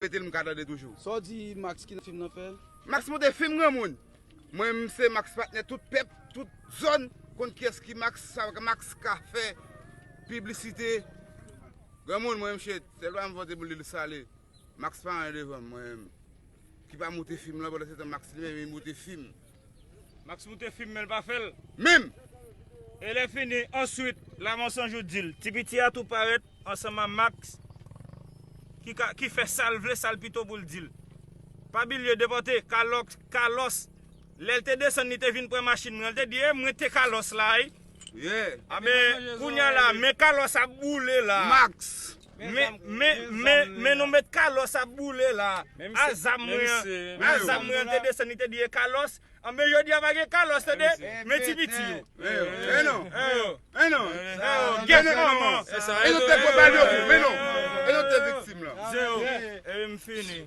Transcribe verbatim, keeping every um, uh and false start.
repete l, m ka tande toujou. Sa w di Max ki nan fim nan fè? Max monte fim granmoun. Mwen menm se Max patnè tout pèp, tout zòn konn kiyès ki Max, sa Max ka fè piblisite. Granmoun mwen menm shit, sèl pa m vote pou li l sale. Max pa anyen devan m, mwen menm. Ki pa monte fim lan pandan se tan Max li menm li monte fim. Max monte fim men l pa fè l. Menm! E lè fini, answit, la Monsanjou di l, ti piti a tou parèt ansanm a Max ki, ka, ki fè sa l vle, sa l pito pou l di l. Pa bilye depòte Kalòs, Kalòs. Lè l te desann, li te vin pran machin mwen, l te di, e mwen te Kalòs la, wi. Yeah. Aben, kounye a la, men Kalòs ap boule la. Max! Men, men, men, men nou met Kalòs ap boule la. A zam mwen an, a zam mwen an te desann, li te di, e Kalòs. Anben, jodi a pa gen Kalòs, tande? Men ti piti yo. E non. E yo. E non. E yo. Gen manman. E nou te pran bal yo tou, men non. E nou te viktim lan. Zero. E m fini.